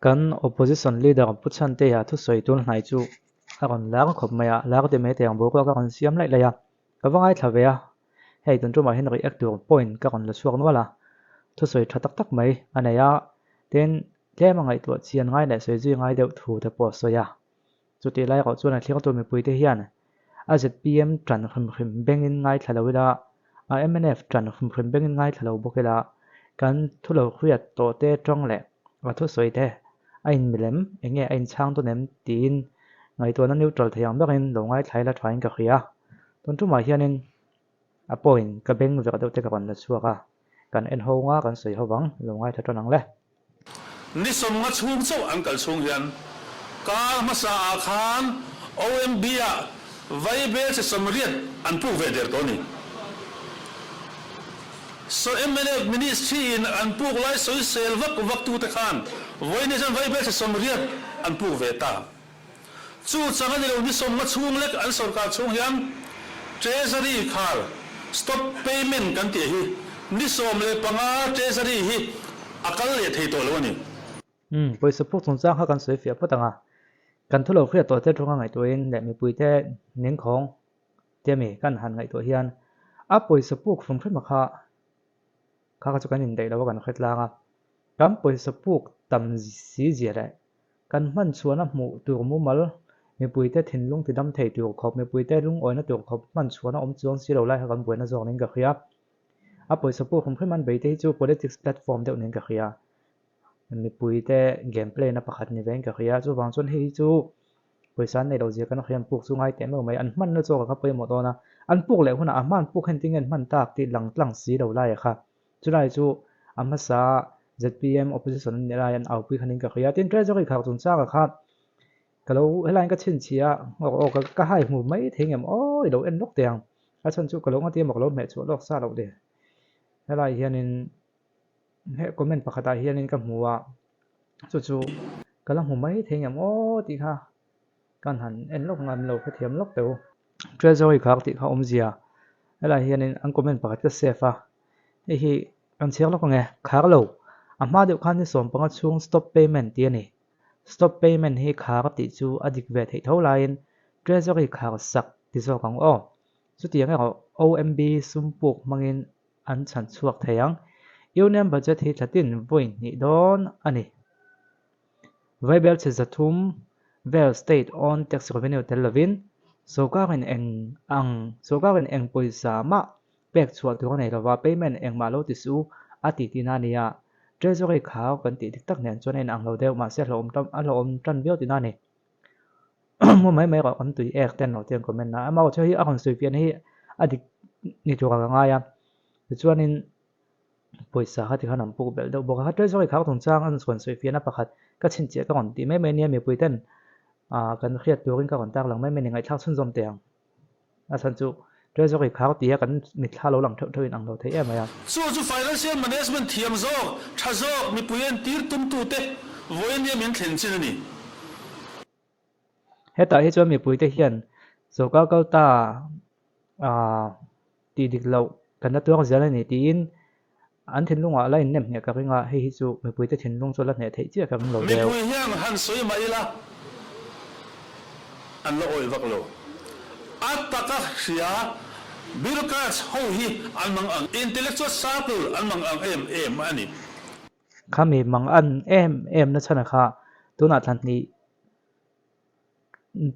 Kan Opposition Leader Pu Chhantea thusawi tun hnai chu a rawn lar khawp mai a, lar ti mai thei ang boruak a rawn siam laih laih a, ka va ngaithla ve a, hei tun tumah hian react tur point ka rawn la chhuak nual a, thusawi tha tak tak mai a nei a, tin tlem a ngaihtuah chian ngai leh sawi zui ngai deuh thu te pawh a sawi a. Chutih lai erawh chuan a thlirtu mipuite hian a zpm tan hrim hrim bengin ngaithla lo ila, a mnf tan hrim hrim bengin ngaithla lo bawk ila, kan thu lo hriat tawh te tawng leh a thusawi te a inmilem eng nge a inchhang dawn em tiin ngaihtuahna neutral thei ang berin lo ngaithla ila thain ka hria. Tun tumah hianin a point ka beng verh deuh te ka rawn la chhuak a, kan en ho nga kan sawi ho vang lo ngaithla tan ang le. Ni sawmnga chhung chauh an kal chhung hian kar hmasa ah khan OMB ah Vaibel che sawmriat an puk ve der tawh a ni. So mnf Ministry in an puk lai sawisel vak vak tu te khan vawiin hian Vaibel che sawmriat an puk ve ta. Chu chang a ni lo ni sawmnga chhung lek an sawrkar chhung hian Treasury khar stop payment kan tih hi ni 15 Treasury hi a kal leh thei tawh lo a ni. Umm, pawisa puk chungchang kha kan sawi fiah phawt ang a, kan thu lo hriat tawh te thunga ngaihtuahin leh mipuite ningkhawng te mi kan han ngaihtuah hian a pawisa puk hrum hrima kha kha kha chu kan indaih lo a kan hre tlang a, kan pawisa puk tam si zia leh Kan hman chhuahna hmuh tur mumal, mipuite thinlung tidam thei tur khawp, mipuite lungawina tur khawp hman chhuahna awm chuang si lo lai kha kan buaina zawk niin ka hria. A pawisa puk hrim hrim an beite hi chu politics platform deuh niin ka hria. Mipuite game play na pakhat ni vein ka hria. Chuvang chuan hei hi chu pawisa an nei lo zia kan hria an puk chu ngai teh meuh mai. An hmanna zawk a kha pawimawh dawn a, an puk leh hunah a hman puk hen tinge an hman tak tih lang tlang si lo lai a kha. Chulai chu a hmasa zpm opposition an nih lai an aupui khanin ka hria. Tin, Treasury khar chungchangah khan ka lo helaiin ka chhinchhiah a, aw aw ka hai hmu mai thei ngem aw i lo en lawk teh ang. A chhan chu ka lo ngati emaw ka lo hmeh chhuah lawk sa loh le. Helai hianin he comment pakhatah hianin ka hmu a, chu chu ka la hmu mai thei ngem aw tih kha kan han en lawk ang a, min lo hrethiam lawk teh u. Treasury khar tih kha awmzia helai hianin an comment pakhat ka save a, hei hi kan chhiar lawk ang e, khar lo, a hma deuh khan ni 15 chhung stop payment tih a ni, stop payment hi khar tih chu a dik ve theih tho laiin Treasury khar sak ti zawk ang aw, chutiang erawh OMB sum puk hmangin an chhan chhuak thei ang, Union Budget hi thlatin vawi hnih dawn a ni. Vaibel chhe 300 vel state own tax revenue tel lovin sorkarin eng ang sorkarin eng pawisa mah pek chhuah tur a nei lova payment engmah lo ti suh a ti tihna a ni a. Treasury khau kan tih dik tak nen chuan a inang lo deuh mahse hlauhawm tan a hlauhawm tan viau tihna a ni. Mu mai mai rawh kan tui ek ten lo tih an comment a. Amaherawhchu hi a rawn sawi fiahna hi a dik ni tur a ka ngai a. Tichuanin. Pawisa kha tikhan an puk belh deuh bawk a, kha Treasury khar chungchang an rawn sawi fiahna pakhat ka chhinchhiah ka rawn tih mai mai nia mipui ten ah kan hriat turin ka rawn tar lang mai mai a ni ngaihthlak chhunzawm teh ang. A chhan chu Treasury khar tia kan mitthla lo lang theuh theuh in ang lo thei em mai a. Chu chu financial management thiam zawk, tha zawk mipui entir tumtute vawiin nia min thlen chin a ni. Hetah hi chuan mipuite hian sawrkar kal ta ah tih dik loh kan la tuar zel a ni tiin an thinlungah la innem hneh ka ring a, hei hi chu mipuite thinlung chu la hneh theih chiah ka ring lo deuh. Mipui hian han sawi mah ila an la awih vak lo. A taka hria bureaucrats ho hi an mang ang, intellectual circle an mang ang em em a ni. Khami mang an em em na chhan a kha tunah thlan hnih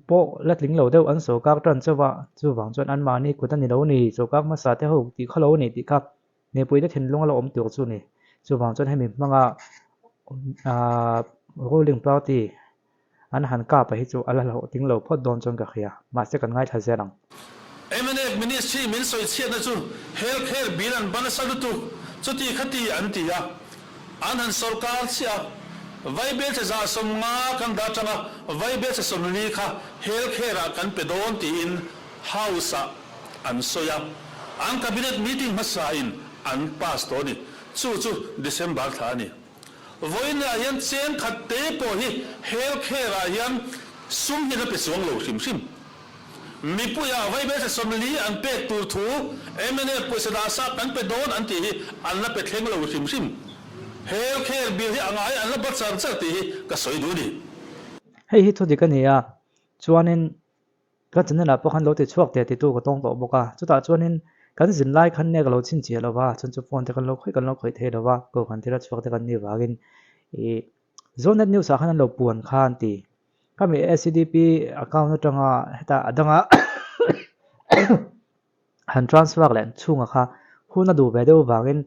pawh la tling lo deuh an sawrkar tan chauh a, chuvang chuan anmahni kut a ni lo ni, sawrkar hmasa te ho tih kha lo a ni tih kha mipuite thinlung a la awm tur chu a ni. Chuvang chuan hemi hmanga aah ruling party an han kap a hi chu a la hlawhtling lo phawt dawn chuan ka hria, mahse kan ngaithla zel ang. Mnf Ministry min sawi chhiatna chu health care bill an ban nasa lutuk, chuti khati an ti a, An han sawrkar chiah a, Vaibelchhe 150 kan dah atanga Vaibelchhe 40 kha health care ah kan pe dawn tiin House ah an sawi a, an Cabinet meeting hmasa in an pass tawh a ni. Chu chu December thla a ni. Vawiin ah hian cheng khat te pawh hi health care ah hian sum hi la pe chuang lo hrim hrim. Mipuia vaibelchhe 40 an pek tur thu mnf pawisa dah sa kan pe dawn an tih hi an la pe thleng lo hrim hrim. Health care bill hi a ngai an la bat char char tih hi ka sawi duh a ni. Hei hi thu dik a ni a, chuanin ka channel ah pawh khan lo ti chhuak teh titu ka tawng tawh bawk a, chutah chuanin kan zin lai khan nia ka lo chhinchhiah lo va, chhan chu phone te kan lo khawih kan lo khawih thei lo va, ko kan thil a chhuak te kan nih vangin ih Zonet news ah khan an lo puan kha an ti. Khami SEDP account atanga hetah a danga han transfer leh chhunga kha hun a duh ve deuh vangin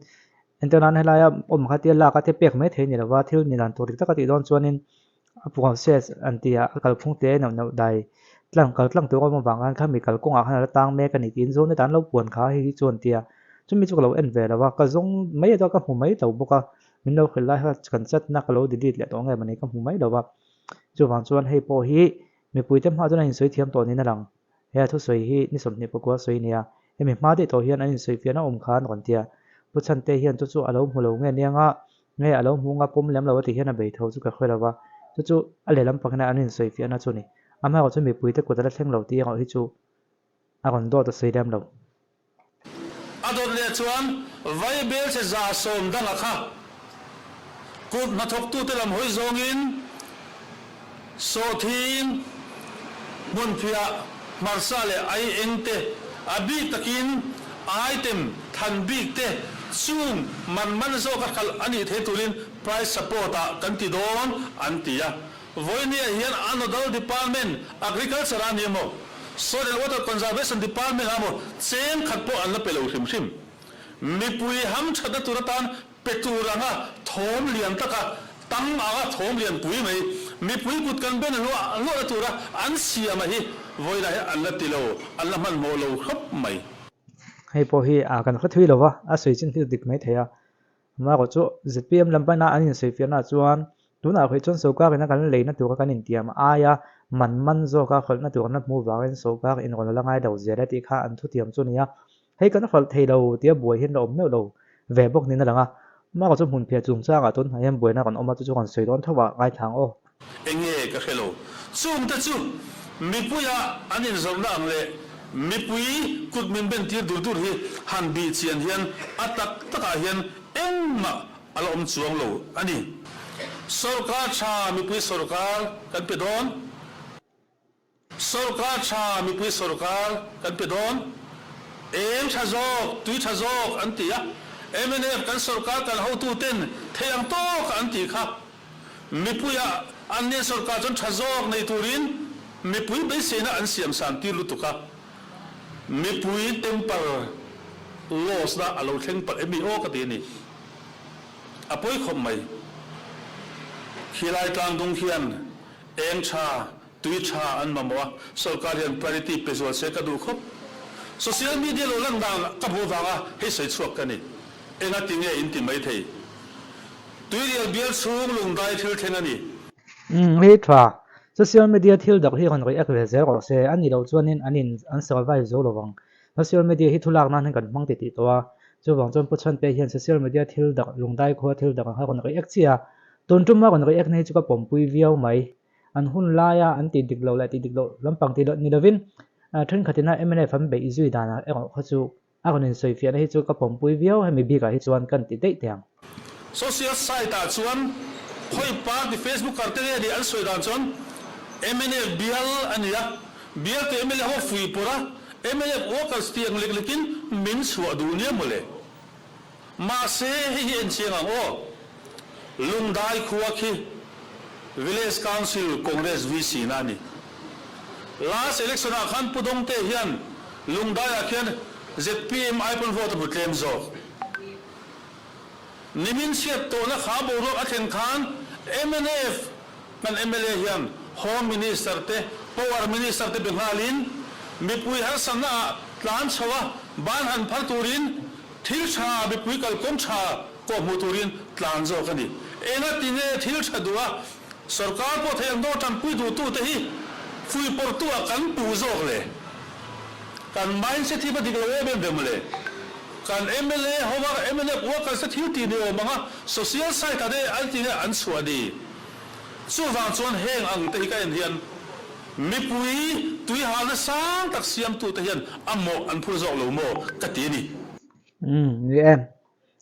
entir nan helaia awm kha tia lak a tia pek mai thei a ni lova, thil ni dan tur dik taka tih dawn chuanin a process an tih ah a kalphung te neuh neuh dai tlang kal tlang tur a awm avang khan khami kalkawngah khan a la tang mek a ni tiin zawn hetah an lo puan kha hei hi chuan tia chumi chu ka lo en ve lo a, ka zawng mai a ka hmu mai lo bawk a, min lo hrilh lai kha kan chatna ka lo delete leh tawh nge mawni ka hmu mai lo a, chuvang chuan hei pawh hi mipuite hmaah chuan a insawi thiam tawh niin a lang. He a thusawi hi ni 24 sawi a nia, hemi hma daih tawh hian an insawi fiahna awm kha an rawn ti a. Pu Chhante hian chu chu a lo hmu lo nge nia nga, nge a lo hmu nga pawm lem lo a tih hian a bei tho chu ka hre lo va, chu chu a lehlam pakina an insawi fiahna chu a ni. Amaherawhchu chu mipuite kut a la thleng lo tih erawh hi chu a rawn dawt a sawi lem lo. A dawt leh chuan Vaibelchhe 100 danga kha kut hnathawktute lam hawi zawngin sawhthing, hmunphiah, hmarcha leh ai eng te, a bik takin item than bik te chung man man zawka hralh a nih theih turin price support ah kan ti dawn an ti a. Vawinia hian a nodal department Agriculture a ni emaw, Soil and Water Conservation Department ah maw cheng khat pawh an la pe lo hrim hrim. Mipui hamthatna tur atan pe tur anga thawm lian taka tang anga thawm lian pui mai mipui kut kan ben hluah hluahna tura an siam a hi vawilah hi an la ti lo, an la hmanhmawh lo khawp mai. Hei pawh hi a kan hre thui lo va, a sawi chin hi dik mai thei a. Amaherawh chu zpm lam paina an insawifiahnaah chuan tunah hrih chuan sorkar ina kan leina tura kan intiam aia man man zawka hralhna tur an la hmuh vangin sorkar inrawn a la ngai lo zel e tih kha an thutiam chu a ni a. Hei kan hralh thei lo tia buai hian la awm meuh lo ve bawk niin a lang a. Amaherawh chu hmunphiah chungchangah tunhnai hian buaina kan awm a, chu chu kan sawi dawn tho a, ngaithla ang aw. Enge ka hre lo. Chungte chu mipuia an inzawrhna ang leh mipui kut min ben tir dur dur hi han bih chian hian a tak takah hian engmah a la awm chuang lo a ni. Sorkar tha mipui sorkar kan pe dawn. Sorkar tha mipui sorkar kan pe dawn. Eng tha zawk, tui tha zawk an ti a. Mnf kan sorkar kal hotuten thei ang tawka an tih kha. Mipuia an nen sorkar chuan tha zawk nei turin mipui beiseina an siam san tir lutuk a. Mipui temper loss na a lo thleng palh emi aw ka ti a ni. A pawi khawp mai. Khilai tlangdung khian eng tha Tui tha an mamawh a, sorkar hian priority pe zual se ka duh khawp. Social media lo lan dan ka hmuh vanga hei sawi chhuak ka ni. Enga ti nge in ti mai thei? Tuirial bial chhung lungdai thil thleng a ni. Umm hei tha. Social media thil dak hi rawn react ve zel rawh se, a nih loh chuanin an in an survive zo lo vang. Social media hi thu lak nan hian kan hmang titih tawh a, chuvang chuan Pu Chhanpe hian social media thil dak lungdai khua thil dak ang kha rawn react chiah a, tun tuma rawn react na hi chu ka pawmpui viau mai. An hun laia an tih dik loh leh tih dik loh lampang tih loh ni lovin thenkhatina mnf an beih zui danah erawh kha chu a rawn insawifiahna hi chu ka pawmpui viau hemi bikah hi chuan kan ti daih teh ang. Social site ah chuan khawi party Facebooker te nge nih an sawi dan chuan mnf bial a ni a, bialtu mla ho fui pawrh a, mnf workers tih ang lek lekin min chhuah duh nia mawle. Mahse, hei hi enchiang ang aw. Lungdai khua khi Village Council Congress VC na a ni. Last election ah khan Pu Dawngte hian Lungdai ah khian zpm ai pawn vote a hmu tlem zawk. Nimin chhiat tawhna kha boruak a thlen khan mnf kan mla hian Home Minister te, Power Minister te be nghalin mipui harsatna ah tlan chho a ban han phar turin Thil tha mipui kalkawng tha pawh hmuh turin tlan zawk a ni. Engati nge thil tha duh a, sorkar pawh thei ang dawr tanpui duhtute hi fuihpawrhtu-ah kan puh zawk le? Kan mindset hi va dik lo em em ve mawle. Kan mla hova mnf workers te thil tih ni awm ang a, social site-ah te an ti nge an chhuah ni? Chuvang chuan heng ang te hi ka en hian mipui tuihalna sang tak siamtute hian a mawh an phur zawk lo maw ka ti a ni. Umm, ni e.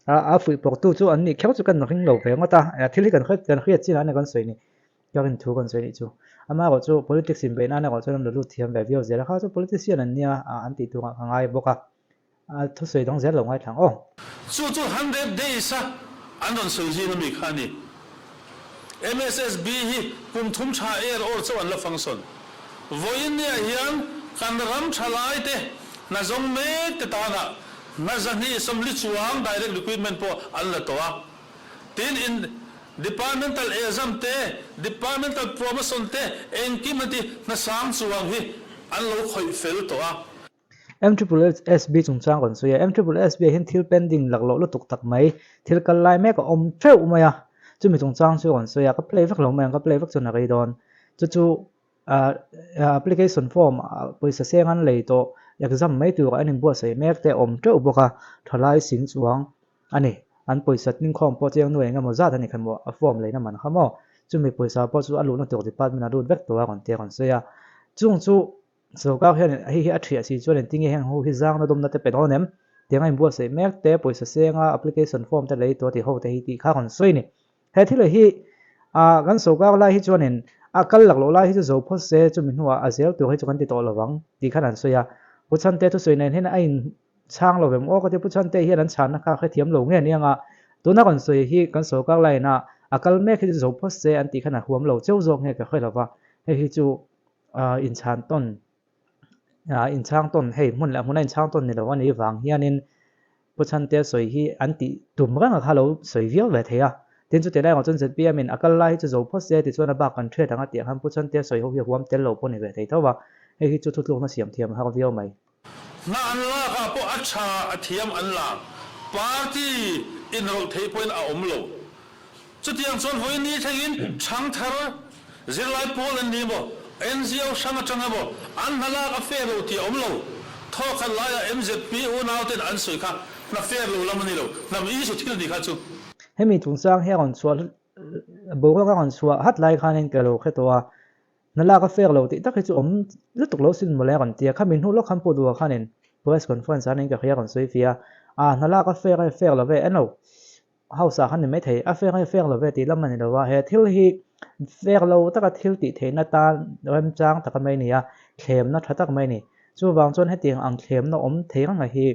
A fuihpawktu chu an nih kher chu kan ring lo ve ngawt a, thil hi kan kan hriat chin a ni kan sawi ni, ka rin thu kan sawi nih chu. Amaherawh chu politics inbeih nan erawh chuan an lo lut thiam ve viau zel a, kha chu politician an nia an tih turah ka ngai bawk a, thusawi dang zel lo ngaithla ang aw. Chu chu 100 days a an rawn sawi zing ami kha a ni. MSSB hi kum thum tha er awr chauh an la function. Vawiin niah hian kan ram tha lai te hna zawng mek te tanah Hna 240 chuang direct recruitment pawh an la tawh a. Tin, in departmental exam te, departmental promotion te engkim an ti hna sang chuang hi an lo khawih fel tawh a. MSSB chungchang rawn sawi a, MSSB ah hian thil pending laklawh lutuk tak mai, thil kal lai mek a awm teuh mai a, chumi chungchang chu rawn sawi a, ka play vek lo mai ang, ka play vek chuan a rei dawn. Chu chu Application form pawisa seng an lei tawh, exam mai turah an inbuatsaih mek te a awm teuh bawk a, thalai sing chuang a ni. An pawisa tlingkhawm pawh chiang nu eng emaw zat a ni kha maw, a form leina man kha maw. Chumi pawisa pawh chu a luhna tur department a lut vek tawh a rawn ti a rawn sawi a. Chung chu sorkar hian hei hi a thiah si chuan engtinge heng ho hi zangna dawmna te pe dawn em? Tiang a inbuatsaih mek te, pawisa senga application form te lei tawh tih ho te hi tih kha a rawn sawi a ni. He thil hi kan sorkar lai hi chuanin a kal lak loh lai hi chu zo phawt se chumi hnuah a zel tur hi chu kan ti tawh lo vang tih khan an sawi a. Pu Chhante thusawi nen hian a inchhang lo vem aw ka ti. Pu Chhante hian an chhanna kha hrethiam lo nge aniang a, tuna kan sawi hi kan sorkar laiin a a kal mek hi chu zo phawt se an tih khan a huam lo cheu zawk nge ka hre lo va, hei hi chu inchhan tawn inchhang tawn hei hmun leh hmuna inchhang tawn ni lo a nih vang hianin Pu Chhante sawi hi an tih tum reng a kha lo sawi viau ve thei a. Tin chu tilai erawh chuan zpm in a kal lai hi chu zo phawt se tichuan a bak kan hriat ang a tih ang khan Pu Chhante sawi ho hi a huam tel lo pawh ni ve thei tho va, hei hi chu thutlukna siam thiam a har viau mai. Hna an lak ah pawh a tha a thiam an la, party inrawlh theih pawhin a awm lo. Chutiang chuan vawi ni thlengin Chhangthar zirlai pawl an ni emaw, NGO hrang atang emaw an hna lak a fair lo tih a awm lo. Thawkhat laiah MZP unauten an sawi kha hna fair lo lam a ni lo, hnam issue thil a ni kha chu. Hemi chungchang hi a rawn chhuah boruak a rawn chhuah hat lai khanin ka lo hre tawh a, hna lak a fair lo tih tak hi chu awm lutuk lo sin mawle a rawn ti a, khami hnu lawk khan Pu Duha khanin press conference ah nen ka hria a rawn sawi fia a, hna lak a fair e fair lo ve eno House ah khan ni maithei, a fair nge fair lo ve tih lam a ni lo a, he thil hi fair lo taka thil tih theihna tan remchang taka mai a ni a, thlemna tha tak mai a ni. Chuvang chuan hetiang ang thlemna awm thei reng hi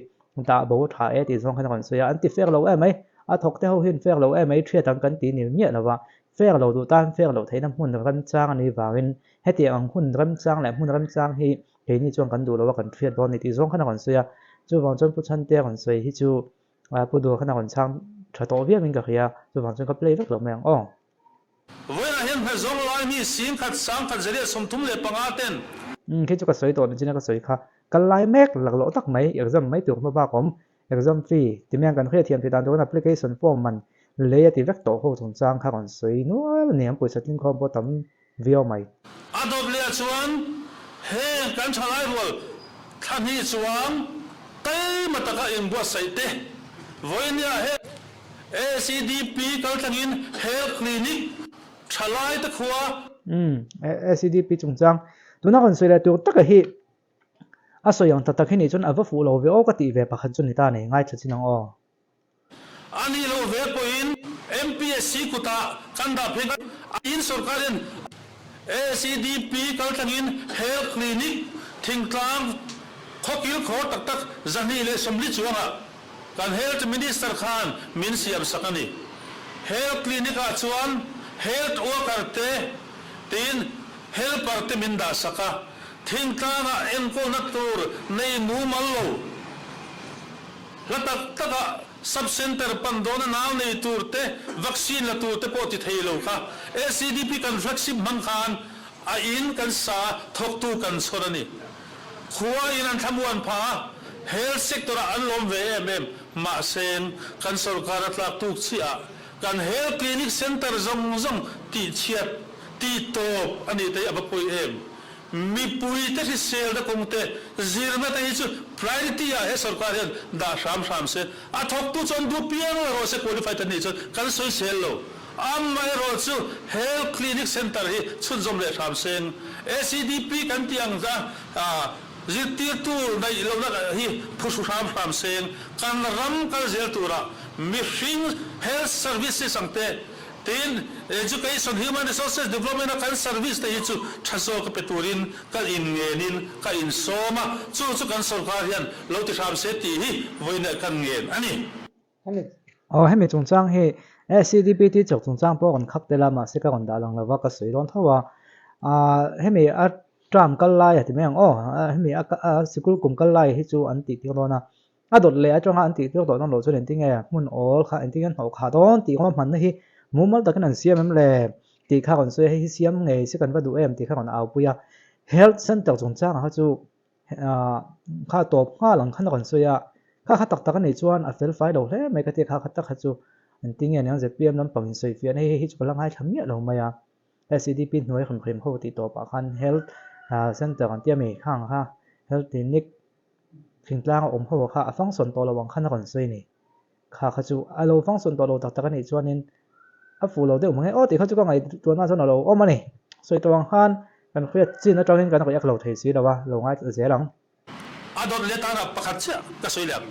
dah bo tha e tih zawng khan a rawn sawi a, an ti fair lo em mai, a thawk te ho hian fair lo em mai thiat ang kan ti ni miah lo va, fair lo duh tan fair loh theihna hmun remchang a nih vangin hetiang ang hun remchang leh hmun remchang hi keini chuan kan duh lo a kan thiat dawn a ni tih zawng khan a rawn sawi a, chuvang chuan Pu Chhante a rawn sawi hi chu A pu duh khan a rawn chhang tha tawh viau in ka hria, chuvang chuan ka play vek lo mai ang aw. Vawiinah hian hmezawng lai mi 10,000 135 ten. Umm khi chu ka sawi tawh nichin a ka sawi kha, kal lai mek laklawh tak mai, exam mai tur hma bak awm, exam fee ti mai ang kan hriat thiam thei dan turin application form man lei a ti vek tawh ho chungchang kha rawn sawi nual a ni ang, pawisa tlingkhawm pawh tam viau mai. A dawt leh ah chuan heng kan thalai rual thla hnih chuang taima taka inbuatsaih te vawinia heng ACDP kaltlangin Health Clinic thalai te khua. Umm ACDP chungchang tuna rawn sawi leh tur taka hi a sawi ang tak tak hi nih chuan a va fuh lo ve aw ka tih ve pakhat chu ni ta nei ngaithla chin ang aw. A nih loh ve pawhin MPSC kutah kan dah phei a, in sorkarin ACDP kaltlangin Health Clinic thingtlang khawkil khawr tak tak 240 chuangah kan Health Minister khan min siam sak a ni. Health Clinic ah chuan Health Worker te tiin Helper te min dah sak a, thingtlangah enkawlna tur nei mumal lo. Hla tak takah Sub Centre pan dawna nau nei tur te, vaccine la tur te pawh ti thei lo kha ACDP kan flagship hmang khan a in kan sa thawktu kan chhawr a ni. Khua in an thlamuan phah a, health sector ah an lawm ve em em. Mahse, kan sorkar a tlak tuk chiah ah kan health clinic centre zawng zawng tihchhiat, tihtawp a nih te hi a va pawi em. Mipui te hriselna kawng te, zirna te hi chu priority ah he sorkar hian dah hram hram se. A thawktu chuan duh piang la rawh se qualified an nih chuan kan sawisel lo. Amaherawh chu Health Clinic Centre hi chhunzawm leh hram seng. ACDP kan tih ang a zirtirtu neih lohna hi phuhru hram hram seng. Kan ram kal zel turah. mihring health services ang te, tin education, human resources development a kan service te hi chu tha zawk a pe turin ka inngenin ka insawm a, chu chu kan sorkar hian lo ti hram se tih hi vawiinah kan ngen a ni. Hemi aw hemi chungchang hi SCDPT chawk chungchang pawh rawn khak tel a mahse ka rawn dah lang lova ka sawi dawn tho a ah hemi a term kal lai a ti mai ang aw hemi a sikul kum kal lai hi chu an tih tir dawn a a dawt leh atanga an tih tir tawh dawn loh chuan engtin nge hmun awl kha engtin nge an hnawh khah dawn tih kawng a hmanna hi mumal takin an siam em le tih kha rawn sawi a hei hi siam ngei se kan va duh em tih kha rawn au pui a health center chungchangah kha chu Kha tawp nghal ang khan a rawn sawi a, kha kha tak tak a nih chuan a fel fai lo hle mai ka ti a, kha kha tak kha chu an ti nge aniang zpm lampang in sawi fiah a, hei hei hi chu ka la ngaithla miah lo mai a, SEDP hnuai hrim hrim ho tih tawpah khan health center an ti a mi khang kha health clinic thingtlang a awm ho kha a function tawh lo ang khan a rawn sawi a ni, kha kha chu a lo function tawh lo tak tak a nih chuanin a fuh lo deuh mang e aw tih kha chu ka ngaihtuahna chuan a lo awm a ni. Sawi tawh ang khan kan hriat chin atangin kan react lo thei si lo a, lo ngaithla zel ang. A dawt leh tana pakhat chiah ka sawi leh ang.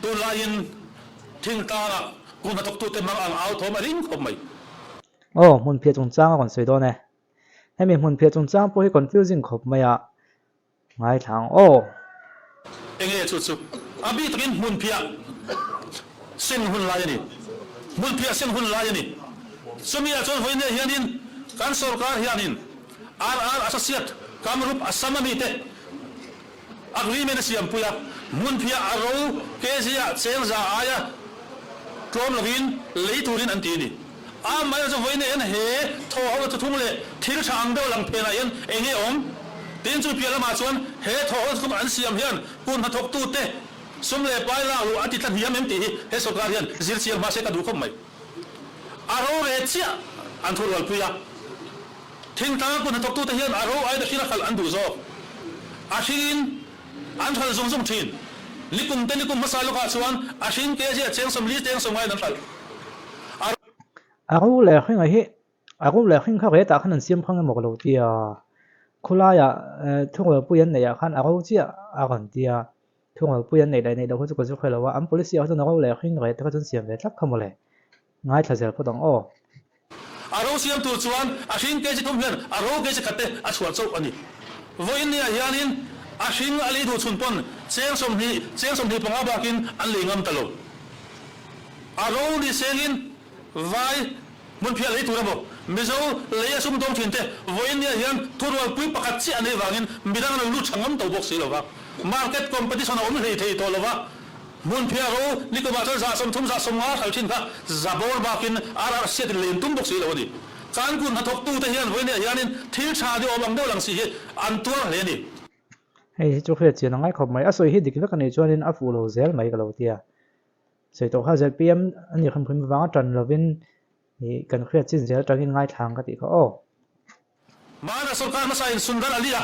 Tunlaiin thingtlanga kum hnathawktute mang ang au thawm a ring khawp mai. Aw, hmunphiah chungchang a rawn sawi dawn e. Hemi hmunphiah chungchang pawh hi confusing khawp mai a, Ngaithla ang aw. Enge chu chu a bik takin hmunphiah seng hun lai a ni. Hmunphiah seng hun lai a ni. Chumi ah chuan vawiin hianin kan sorkar hianin RR Associate Kamrup Assam a mite agreement a siampui a, hmunphiah a ro kg ah cheng za aia tlawm lovin lei turin an ti a ni. Amaherawhchu vawiin hian he thaw ho thuthung leh thil tha ang deuh lang phenah hian eng nge awm? Tin, chu piah lamah chuan he thaw ho thuthung an siam hian kut hnathawktute sum leh pai lak luh a ti tla hniam em tih hi he sorkar hian zir chiang hma se ka duh khawp mai. A rore chiah an thu rualpui a, thingtlang kut hnathawktute hian a ro aida hring a khalh an duh zawk. A hringin an hralh zung zung thin. Nikum te nikum hmasa lawkah chuan a hring kg a cheng 40 cheng sawmngaiin an hralh. A. A ro leh hringa hi a ro leh hring kha retah khan an siam phang emaw ka lo ti a, khulaiah thungrelpui an neihah khan a ro chiah a rawn ti a, thungrelpui an neih leh neih loh kha chu ka zu hre lo a, an policy ah chuan a ro leh hring ret te kha chu an siam ve tlat kha mawle. Ngaithla zel phawt ang aw. A ro siam tur chuan a hring kg thum hian a ro kg khat te a chhuah chauh a ni. Vawiin nia hianin a hring a lei duh chhun pawn cheng 20, cheng 25 bakin an lei ngam ta lo. A ro ni sengin vai hmunphiah lei tur emaw Mizo lei a sumdawng thin te vawiin nia hian thurualpui pakhat chiah a neih vangin midang an rawn lut tha ngam to bawk si lo va. Market competition a awm hlei thei tawh lo va. Hmunphiah ro nikumah chuan 30%, 50% hralh thin kha za bawr bakin RR hriat in len tum bawk si lo a ni. Kan kut hnathawktute hian vawiin ah hianin thil tha ni awm ang deuh lang si hi an tuar hle a ni. Hei hi chu hriat chian a ngai khawp mai. A sawi hi dik vek a nih chuanin a fuh lo zel mai ka lo ti a. Sawi tawh kha zpm a nih hrim hrim vanga tan lovin ih kan hriat chin zel atangin ngaithlang ka tih kha aw. Mahana sorkar hmasa in Sundar Ali a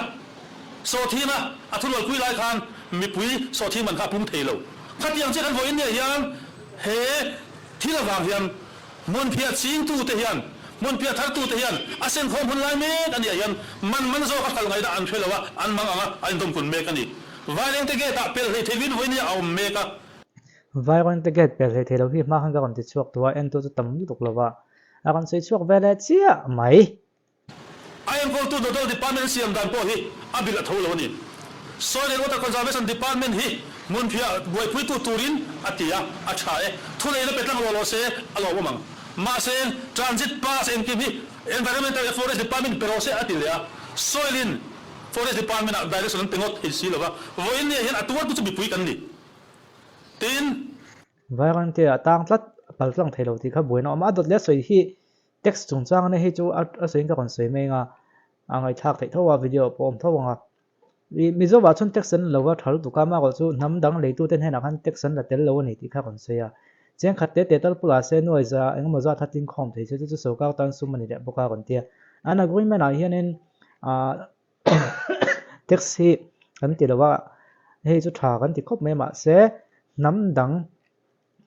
sawhthim a, a thurualpui lai khan mipui sawhthim an kha a pung thei lo. Khatiang chiah kan vawiin nia hian he thil avang hian hmunphiah chingtute hian, hmunphiah thartute hian a senkhawm hun lai mek a nia hian man man zawk a hralh ngaihna an hre lo a, an mang ang a, a indawmkun mek a ni. Vairengte gate ah pelh hlei theivin vawiin nia a awm mek a. Vairengte gate pelh hlei thei lo hi hma khan ka rawn ti chhuak tawh a, entu chu tam lutuk lo va, a rawn sawi chhuak ve leh chiah mai. A enkawltu Nodal Department siam dan pawh hi a bilh a tho lo a ni. Soil and Water Conservation Department hi hmunphiah buaipuitu turin a ti a, a tha e. Thuneihna pe tlang rual aw se a lawmawm ang. Mahse, Transit Pass engkim hi Environmental leh Forest Department pe rawh se a ti leh a, Soil in Forest Department ah direction an pe ngawt thei si lo va, vawiin nia hian a tuartu chu mipui kan ni. Tin. Vairengte a tang tlat, a pal tlang thei lo tih kha buaina a awm a, a dawt leh a sawi hi Text chungchang ania hei chu a sawiin ka rawn sawi mai anga a ngaihthlak theih tho a video pawh a awm tho ang a. Ih Mizoah chuan text an lo va tha lutuk a amaherawh chu hnam dang leitute hnenah khan text an la tel lo a ni tih kha a rawn sawi a. Cheng khat te te tal pula se nuai za engemaw zat kha tingkhawm thei se chu chu sorkar tan sum a ni leh bawk a rawn ti a. An agreement ah hianin ah tax hi kan ti lo a hei chu tha kan ti khawp mai mahse hnam dang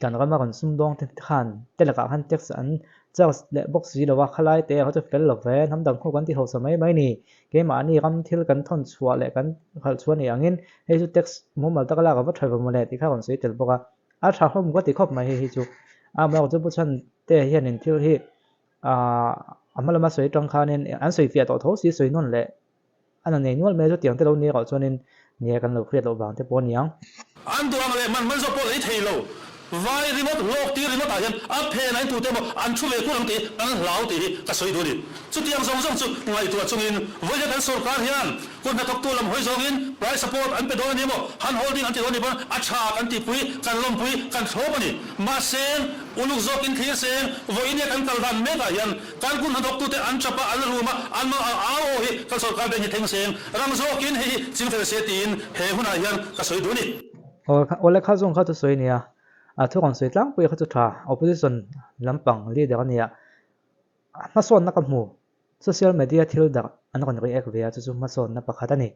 Kan rama kan sumdawng te khan te lakah khan tax an charge leh bawk si lo a, khalai te erawh chu fel lo ve, hnam dang khu kan ti hausa mai mai ni. Keimahni ram thil kan thawn chhuah leh kan khalh chhuah ni angin hei chu tax mumal taka lak a va tha ve mawle tih kha a rawn sawi tel bawk a. A tha hlawm ka ti khawp mai hei hi chu. Amaherawhchu Pu Chhante hianin thil hi a hma lama sawi atang khanin an sawi fiah tawh tho si sawi nawn leh a na nei nual mai a chutiang te lo ni erawh chuanin nia kan lo hriat loh vang te pawh a niang. An duh ang leh man man zawk pawh lei thei lo. Vai ringawt hlawk tir ringawt ah hian a phen a intute emaw an thu ve kur ang tih kan hlau tih hi ka sawi duh a ni. Chutiang zawng zawng chu ngaihtuah chungin vawiin kan sorkar hian kut hnathawktu lam hawi zawngin price support an pe dawn a ni emaw hand holding an ti dawn a ni pawn a tha kan tihpui, kan lawmpui, kan thlawp a ni. Mahse, uluk zawkin thlir seng vawiin hian kan kal dan mekah hian kan kut hnathawktute an tap a, an rum a, an mang ang au aw hi kan sorkar bank hi thleng seng rang zawkin hei hi chingfel se tiin he hunah hian ka sawi duh a ni. Awle kha zawng kha chu sawi nia, a thu rawn sawi tlangpui kha chu tha, opposition lampang leader a nia, hmasawnna ka hmu, social media thil darh an rawn react ve a chu chu hmasawnna pakhat a ni.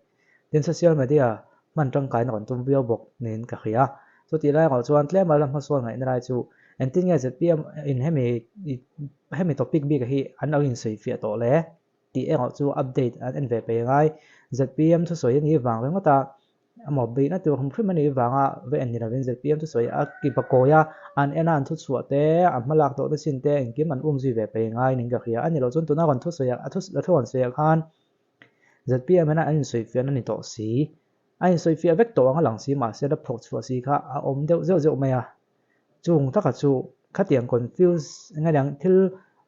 Tin social media hman tangkaina rawn tum viau bawk niin ka hria. Chutih lai erawh chuan tlema la hmasawn ngaihna lai chu engtin nge zpm in hemi hemi topic bik hi an lo insawifiah tawh le tih erawh chu update an en ve pei ngai. Zpm thusawi a nih vang ringawt a Amaw beihna tur hrim hrim a nih vanga va en ni lovin zpm chu sawi a kipa kawi a, an en a an thu chhuah te, a hma lak tawhna chin te engkim an um zui ve pei ngai ning ka hria a ni loh chuan tuna rawn thu sawi a thu a thu rawn sawi ah khan zpm hian an insawi fiahna ni tawh si, a insawi fiah vek tawh ang a lang si mahse la phawk chhuah si kha a awm deuh zeuh zeuh mai a, chung taka chu khatiang confuse eng eng thil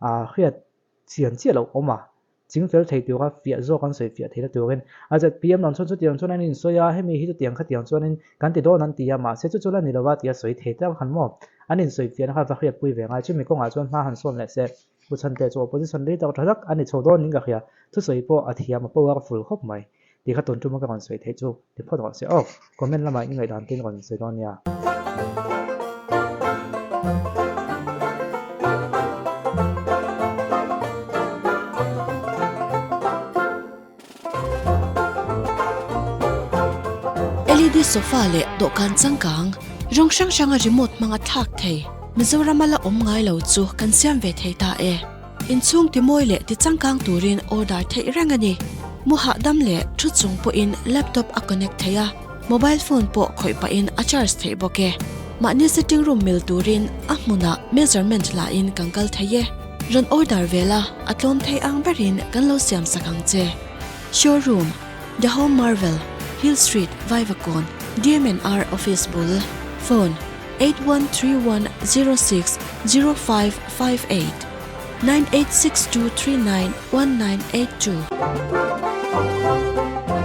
ah hriat chian chiah loh awm a. Chingfel thei tura fiah zawk an sawi fiah theihna turin a zpm lam chuan chutiang chuan an insawi a, hemi hi chutiang khatiang chuanin kan ti dawn an ti a, mahse chu chu la ni lova tia sawi thei tak han maw? An insawi fiahna kha va hriatpui ve ngai. Chumi kawngah chuan hma han sawn leh se, Pu Chhante chu opposition leader tha tak a ni chho dawn in ka hria, thusawi pawh a thiam a powerful khawp mai tih kha tun tuma ka rawn sawi theih chu ti phawt rawh se aw. Comment lamah i ngaihdan te in rawn sawi dawn nia. LED sofa leh dawhkan changkang, rawng hrang hranga remote hmanga thlak thei, Mizorama la awm ngai lo chu kan siam ve thei ta e. Inchhung timawi leh tichangkang turin order theih reng a ni. Mu hahdam leh thu chung pawhin laptop a connect thei a, mobile phone pawh khawih pahin a charge theih bawk e. Mahni sitting room mil turin a hmunah measurement lahin kan kal thei e. Rawn order ve la, a tlawm thei ang berin kan lo siam sak ang che. Showroom, The Home Marvel, Hill Street, Vaivakawn, DMNR Office bul, Phone, 813106 0558 9862391982.